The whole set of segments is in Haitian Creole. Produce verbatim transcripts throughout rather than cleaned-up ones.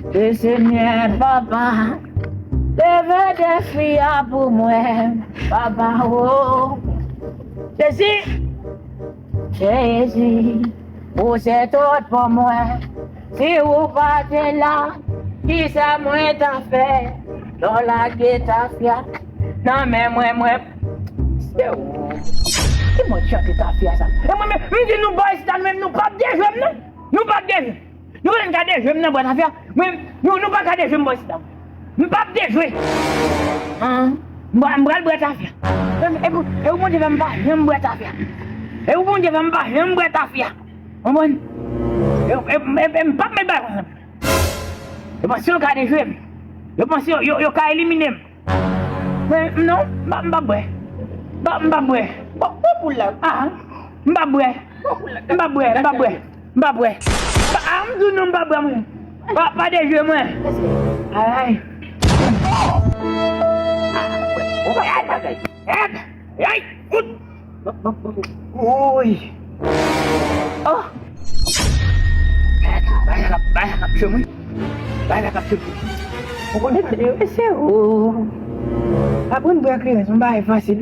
Le Senyè, papa, leve defi a pou mwen, papa, o. Jezi, Jezi, ou se tout pou mwen. Si ou pa te la, kisa mwen ta fè? Lè w lage tafya nan men mwen, mwen, se ou. Ki mòd chante tafya sa? E mwen menm, m di nou bò isit la, nou menm nou p ap dejwe m non. Nou p ap dejwe. Nou konnen n ka dejwe m nan bwè tafya. Mwen, nou, nou pa ka dejwe m bò isit la. M p ap dejwe. An, m pra-, m pral bwè tafya. E, e, e ou Bondye fè m pa janm bwè tafya. E ou Bondye fè m pa janm bwè tafya. Konprann? E, e, e, e m p ap met bagay konsa. Yo panse yo ka dejwe m. Yo panse yo, yo, yo ka elimine m. Men, non, m pa, m pa bwè. M pa, m pa bwè. Bon, bon pou la. Ah, m pa bwè. Bon pou la. M pa bwè, m pa bwè. M pa bwè. Pa, ah, m di w non, m pa bwè, mwen. Pa, pa dejwe mwen. Ay, ay. Ay, ay, ay, ay. Woy! Oh! Bagay la k ap, bagay la k ap tchwe mwen. Bagay la k ap tchwe mwen. Ou konnen sa, mesye, oh! Aprann bwè kleren, se yon bagay fasil.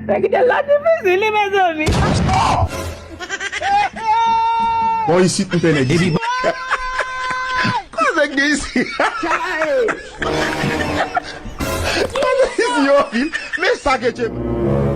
Nèg ki te la difisil, wi, mezanmi. Bò isit, m fè nèg isit. Koze k gen isit. Koze k gen isit, yo, men sa ke tchwe.